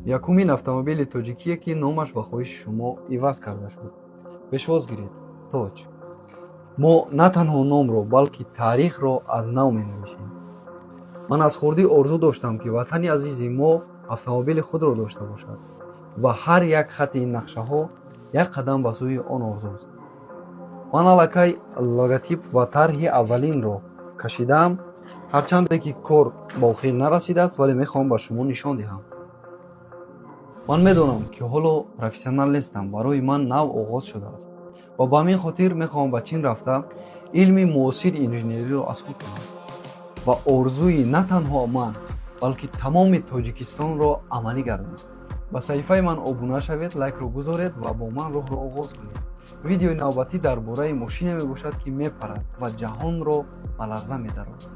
Якумин автомобили тоҷикие, ки номаш ба хоҳиши шумо иваз карда шуд. Пешвоз гиред, Тоҷ. Мо на танҳо номро, балки таърихро аз нав менависем. Ман аз хурдӣ орзу доштам, ки ватани азизи мо автомобили худро дошта бошад, ва ҳар як хати ин нақшаҳо як қадам ба сӯи он орзуст. Ман аллакай логотип ва тарҳи аввалинро кашидаам. Ҳарчанде ки кор ба охир нарасидааст, вале мехоҳам ба шумо нишон диҳам. Ман медонам, ки ҳоло профессионал нестам, барои ман нав оғоз шудааст ва ба ҳамин хотир мехоҳам ба Чин рафта, илми муосири инженериро аз худ кунам ва орзуи на танҳо ман, балки тамоми Тоҷикистонро амалӣ гардонам. Ба саҳифаи ман обуна шавед, лайкро гузоред ва бо ман роҳро оғоз кунед. Видеои навбатӣ дар бораи мошине мебошад, ки мепарад ва ҷаҳонро ба ларза медарорад.